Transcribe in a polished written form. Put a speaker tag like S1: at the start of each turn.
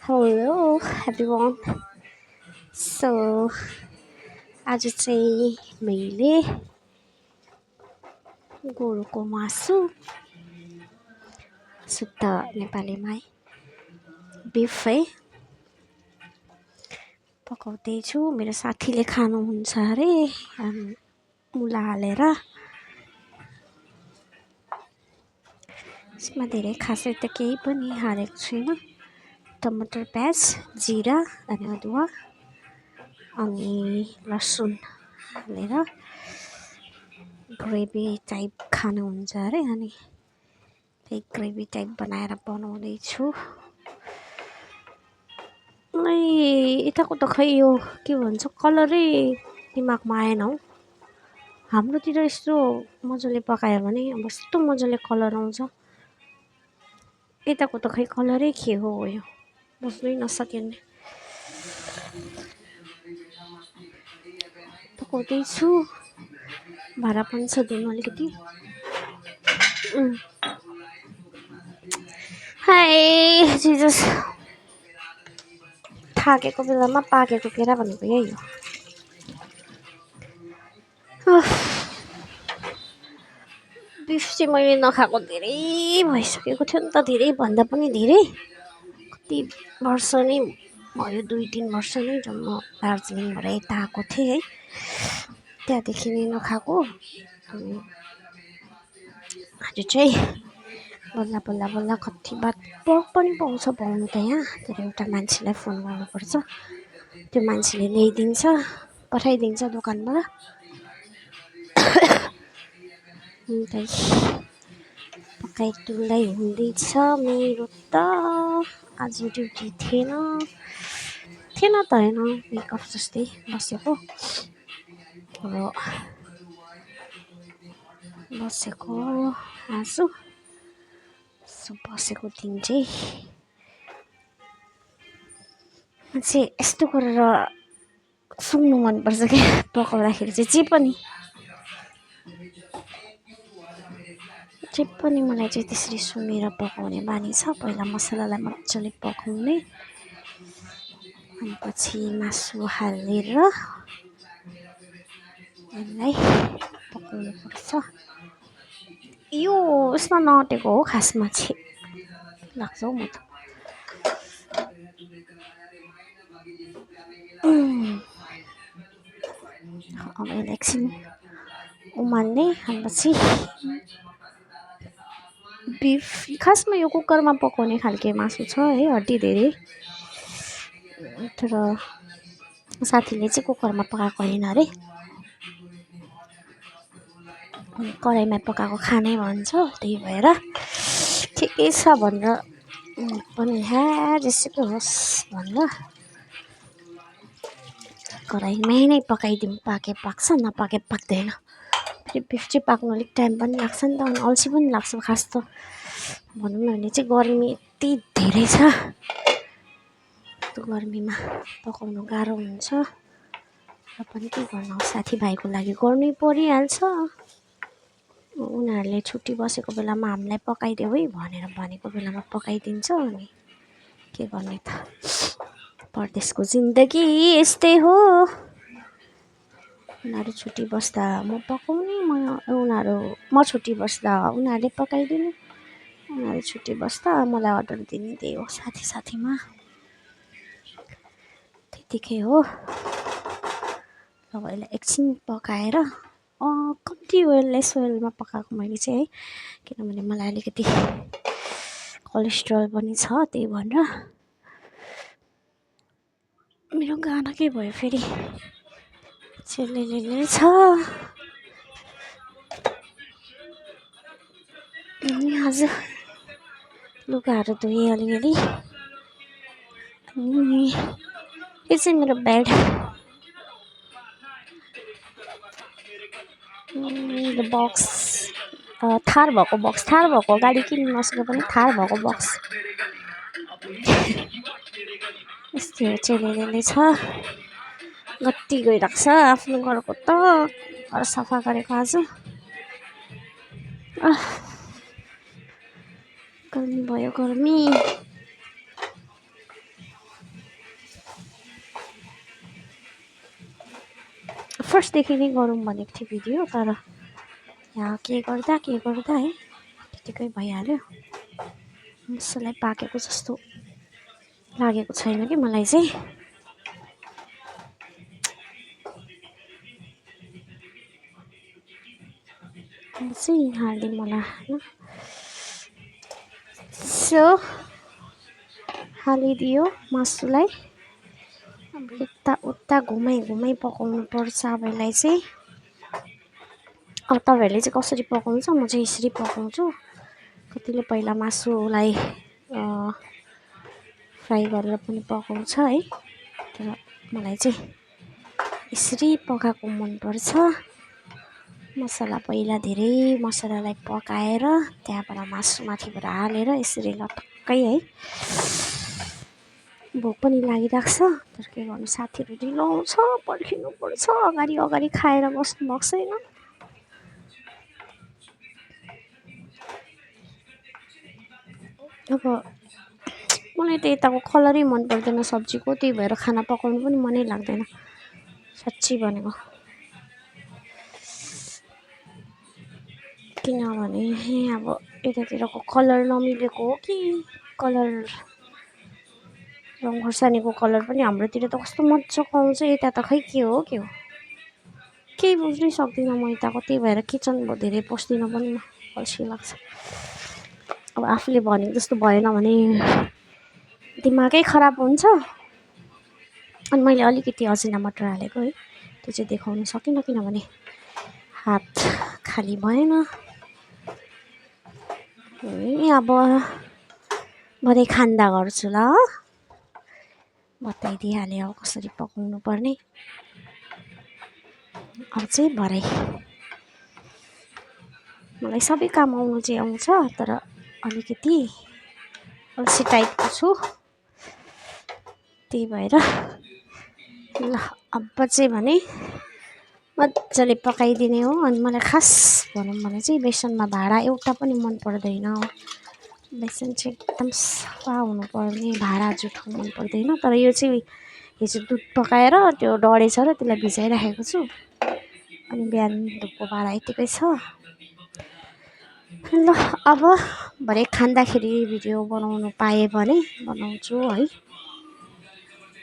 S1: Hello everyone. So आज चाहिँ मैले गोरुको मासु शुद्ध नेपालीमा बिफ है पकाउँदैछु। मेरो साथीले खानुहुन्छ अरे मुला हालेर। यसमा धेरै खासै त केही पनि हालेको छुइनँ। टमाटर, प्याज, जिरा अनि अदुवा अनि लसुन हालेर ग्रेभी टाइप खानुहुन्छ अरे, अनि त्यही ग्रेभी टाइप बनाएर बनाउँदैछु। यताको त खै यो के भन्छ कलरै दिमागमा आएन हौ। हाम्रोतिर यस्तो मजाले पकायो भने अब यस्तो मजाले कलर आउँछ। यताको त खै कलरै के हो यो, बुझ्नै नसकिने। पकाउँदैछु, भाँडा पनि छ धुनु अलिकति। हाय जिजस, थाकेको बेलामा पाकेको केरा भनेको यही हो। बिफ चाहिँ मैले नखाएको धेरै भइसकेको थियो नि त, धेरै भन्दा पनि धेरै। कति वर्ष नै भयो, 2-3 वर्ष नै जब म दार्जिलिङबाट यता आएको थिएँ है, त्यहाँदेखि नै नखाएको। अनि आज चाहिँ बल्ल बल्ल बल्ल कति बात पर्क पनि पाउँछ पाउनु त यहाँ, तर एउटा मान्छेलाई फोन गर्नुपर्छ, त्यो मान्छेले ल्याइदिन्छ, पठाइदिन्छ दोकानबाट। पकाइ तुल्याइ हुँदैछ मेरो त। आज ड्युटी थिएन त होइन, विक अफ जस्तै बसेको। अब बसेको आज बसेको दिन चाहिँ यस्तो गरेर सुन्नु मनपर्छ क्या, पकाउँदाखेरि चाहिँ जे पनि मलाई चाहिँ त्यसरी सुनेर पकाउने बानी छ। पहिला मसलालाई मजाले पकाउने, अनि पछि मासु हालेर यसलाई पकाउनुपर्छ। यो यसमा नअटेको हो खासमा चाहिँ लाग्छ हौ म त। अब एकछिन उमाल्ने, पछि बिफ खासमा यो कुकरमा पकाउने खालके मासु छ है, हड्डी धेरै। तर साथीले चाहिँ कुकरमा पकाएको होइन अरे, कराईमा पकाएको खानै भन्छ। त्यही भएर ठिकै छ भनेर पनि जेसुकै होस् भनेर कराईमै नै पकाइदिउँ, पाके पाक्छ, नपाके पाक्दैन। बिफ चाहिँ पाक्नु अलिक टाइम पनि लाग्छ नि त, अनि अल्छी पनि लाग्छ खास त। भनौँ न भने चाहिँ गर्मी यति धेरै छ, त्यो गर्मीमा पकाउनु गाह्रो हुन्छ। र पनि के गर्नु, साथीभाइको लागि गर्नै परिहाल्छ। उनीहरूले छुट्टी बसेको बेलामा हामीलाई पकाइदेऊ है भनेर भनेको बेलामा पकाइदिन्छ। अनि के गर्ने त, परदेशको जिन्दगी यस्तै हो। उनीहरू छुट्टी बस्दा म पकाउने, म छुट्टी बस्दा उनीहरूले पकाइदिने, उनीहरू छुट्टी बस्दा मलाई अर्डर दिने, त्यही हो साथीमा त्यतिकै हो। अब यसलाई एकछिन पकाएर कति लेस ओइलमा पकाएको मैले चाहिँ है, किनभने मलाई अलिकति कोलेस्ट्रोल पनि छ, त्यही भएर। मेरो गाना के भयो फेरि, चेलेले छ। अनि आज लुगाहरू धोएँ अलिअलि। अनि यो चाहिँ मेरो बेड, बक्स थार भएको बक्स, थार भएको गाडी किन्नु नसके पनि थार भएको बक्स यस्तै हो। चेलेले छ, गत्ती गइरहेको छ आफ्नो घरको त, घर सफा गरेको आज। गर्मी भयो गर्मी। फर्स्टदेखि नै गरौँ भनेको थिएँ भिडियो, तर यहाँ के गर्दा है त्यतिकै भइहाल्यो। मसलाई पाकेको जस्तो लागेको छैन कि मलाई चाहिँ। हालिदिउँ होला होइन। सो हालिदियो मासुलाई। अब यता घुमाइ पकाउनु पर्छ अब यसलाई चाहिँ। अब तपाईँहरूले चाहिँ कसरी पकाउँछ, म चाहिँ यसरी पकाउँछु। कतिले पहिला मासुलाई फ्राई गरेर पनि पकाउँछ है, तर मलाई चाहिँ यसरी पकाएको मनपर्छ। मसला पहिला धेरै मसलालाई पकाएर त्यहाँबाट मासु माथिबाट हालेर यसरी लटक्कै है। भोक पनि लागिरहेको छ, तर के गर्नु, साथीहरू ढिलाउँछ, पर्खिनुपर्छ। अगाडि खाएर बस्नु भएको छैन। अब मलाई त यताको कलरै मन पर्दैन सब्जीको, त्यही भएर खाना पकाउनु पनि मनै लाग्दैन साँच्ची भनेको। किनभने अब यतातिरको कलर नमिलेको हो कि कलर, रङ खोर्सानीको कलर पनि हाम्रोतिर त कस्तो मजाको आउँछ, यता त खै के हो केही बुझ्नै सक्दिनँ म यताको। त्यही भएर किचन धेरै पस्दिनँ पनि म, अल्छी लाग्छ। अब आफूले भनेको जस्तो भएन भने दिमागै खराब हुन्छ। अनि मैले अलिकति अजिना मटर हालेको है, त्यो चाहिँ देखाउन सकिनँ किनभने हात खाली भएन। अब भरे खान्दा गर्छु ल, बताइदिइहालेँ अब कसरी पकाउनु पर्ने। अब चाहिँ भरे मलाई सबै काम आउनु चाहिँ आउँछ, तर अलिकति अल्छी टाइपको छु, त्यही भएर ल अब चाहिँ भने मजाले पकाइदिने हो। अनि मलाई खास भनौँ भने चाहिँ बेसनमा भाँडा एउटा पनि मन पर्दैन। बेसन चाहिँ एकदम सफा हुनुपर्ने, भाँडा जुठो मन पर्दैन। तर यो चाहिँ हिजो दुध पकाएर त्यो डढेछ र त्यसलाई भिजाइराखेको छु, अनि बिहान धुपको भाँडा यतिकै छ। ल अब भरे खाँदाखेरि भिडियो बनाउनु पाएँ भने बनाउँछु है।